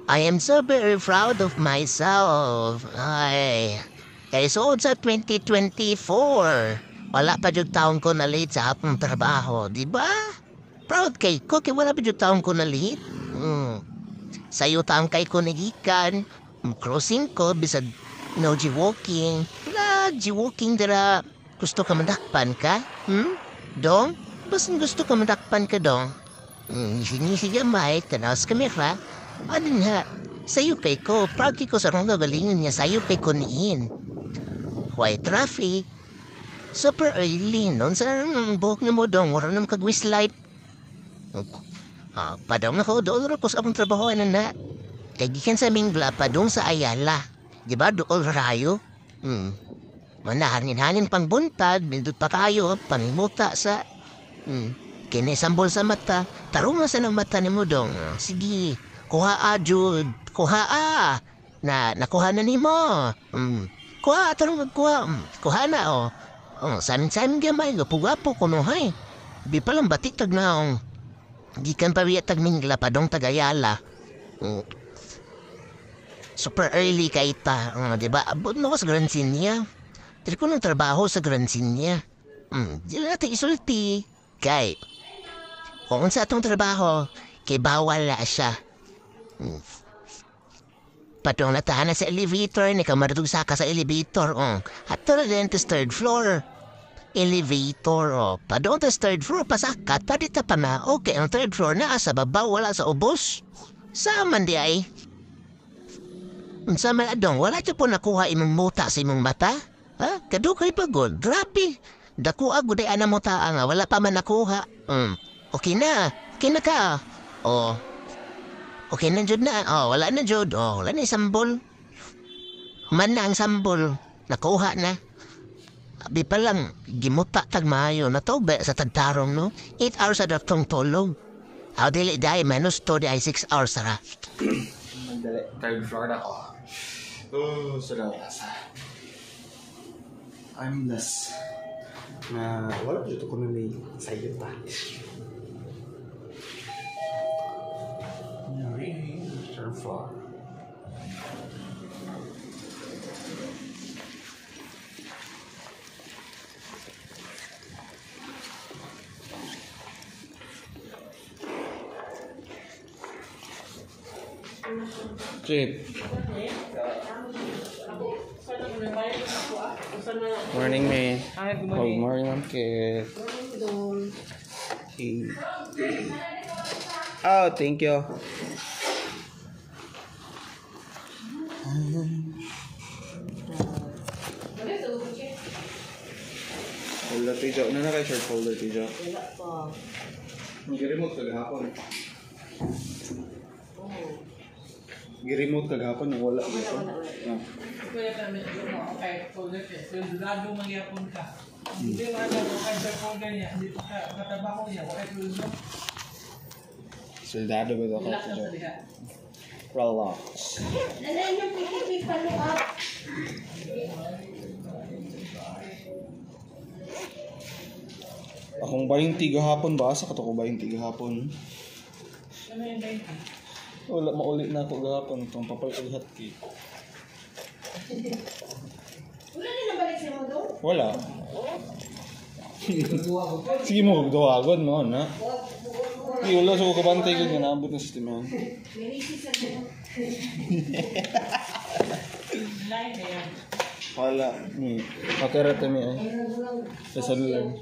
I am so very proud of myself. Ay, kay suod sa 2024. Wala pa jud taon ko na late sa akong trabaho, di ba? Proud kay ko kay wala pa jud taon ko na late. Sayo taon kay ko nagikan. Crossing ko bisag no G-walking. Wala G-walking dira. Gusto ka madakpan ka? Hmm? Dong? Basin gusto ka madakpan ka, dong? Ngisi gamay, tanaw sa kamera. Ano nga? Sayo kay ko, proud kay ko sa rong gagalingon niya, sayo kay ko niin. Why traffic? Super early, noon sa buhok niyo mo dong, wala nang kagwis light. Ah, padong ako, doon ko sa akong trabaho, ano na. Kay gikan sa Mingla, padong sa Ayala. Di ba, doon rayo? Manahanin-hanin pang buntag, bindot pa kayo, pangimuta sa... Kinisambol sa mata, tarong na sa ng mata ni mo dong. Sige, kuha a, Jude. Kuha a. Na, nakuha na ni mo. Kuha, tarong magkuha. Kuha na, oh. Oh, samin-samin gamay, gapo-gapo kuno, hay. Di pa lang batik tag naong. Gikan pa riya tag Mingla, padong tagayala. Super early kay ta. Di ba? Abot mo ko sa Grand Sinya. Dili ko ng trabaho sa Grand Sinya. Di na natin isulti. Kay, kung sa atong trabaho, kay bawal na siya. Patong natahan na sa elevator, ni kamarutog saka sa elevator. Oh. At na din to third floor. Elevator, oh. Padong to third floor, pasakat, padita pa na. Okay, ang third floor na sa baba, wala sa ubos. Saan man di ay? Unsa man adong, wala siya po nakuha imong muta sa imong mata? Ha? Kadukay pagod. Grabe. Dako agud ay ana muta nga, wala pa man nakuha. Okay na. Okay na ka. Oh. Okay na jud na. Oh, wala na jud. Oh, wala na sambol. Man na ang sambol. Nakuha na. Abi pa lang, gimuta tag maayo. Natobe sa tagtarong, no? 8 hours sa datong tulog. Aw, dili dahil minus 2 di ay 6 hours ra. Mandali. Third floor na ako. Oh, salamat. I'm blessed. Na wala pa dito ko na may sayo pa. Third floor. Chip. Morning, May. Good Good morning. morning, Ma'am Kit. Hey. Oh, thank you. Wala, Tijo. Ano na kay short folder, Tijo? Wala pa. Gi-remote kagahapon. Oo. Gi-remote kagahapon, wala. Wala, wala, wala. Ah. Kuya kami, okay, folder siya. Soldado mangyapon ka. Hindi mo alam kung kay sa folder niya, hindi pa ka, katrabaho niya, wala sundo. Soldado ba ito ka, Relax lang Tijo? sa diha. Relax. Nanay yung PKP follow up. Akong 20 gahapon ba? Sa kato ko 20 gahapon. Ano yung 20? Wala, mauli na ako gahapon. Itong papalit og hotcake. Wala na nabalik sa mo doon? Wala. Sige mo, duwagon mo, na. Di, wala. So, kabantay ko nga naabot na sistema. May sa mo. Line na yan. Wala. May. Okay, rata mi ay. Sa celular.